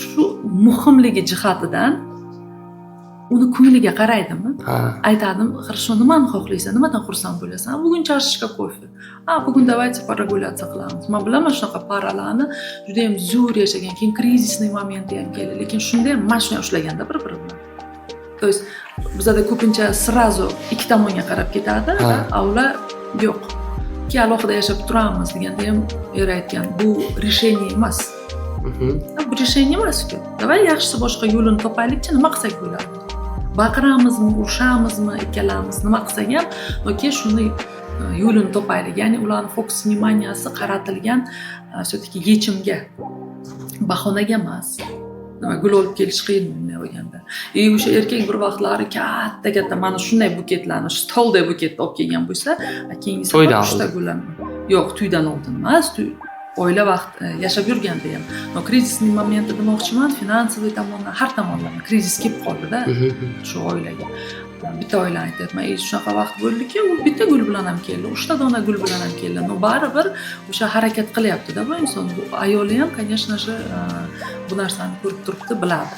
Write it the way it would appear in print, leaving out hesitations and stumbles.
Shu muhimligi jihatidan uni ko'ngliga qaraydimi? Ha. Aytadim: "Хорошо, nimani xohlaysan, nimadan xursand bo'lasan?" "Bugun чашечка кофе". "A bugun давайте прогуляться qilamiz". Man bilaman shunaqa paralarni, judayam zo'r yashagan, keyin кризисный momenti ham keldi, lekin shunda ham mana shunday ushlaganda bir biri bilan. То есть bizada ko'pincha сразу ikki tomonga qarab ketadi, a ular yo'q. Ikki alohida yashab turamiz deganda ham er aytgan: "Bu решение emas". "Bu решение emasku, давай yaxshisi boshqa yo'lini topaylikchi, nima qilsak bo'ladi? Baqiramizmi, urushamizmi ikkalamiz, nima qilsak ham, yoki shuni yo'lini topaylik". Ya'ni ularni фокус внимания si qaratilgan все таки yechimga, bahonaga emas. Nima, gul olib kelish qiyinmi bunday bo'lganda? И o'sha erkak bir vaqtlari katta katta mana shunday buketlarni, stolday buketni olib kelgan bo'lsa, keyingi safar To'ydan uchta oldin. gul ham. Yo'q, to'ydan oldin emas, oila vaqt yashab yurganda ham. Но кризисный momenti demoqchiman, финансовый tomondan, har tomonlama krizis kelib qoldida shu oilaga. Bitta oilani aytyapman. И shunaqa vaqt bo'ldiki, u bitta gul bilan ham keldi, uchta dona gul bilan ham keldi, но baribir o'sha harakat qilyaptida bu inson. Bu ayoli ham, конечно же, bu narsani ko'rib turibdi, biladi.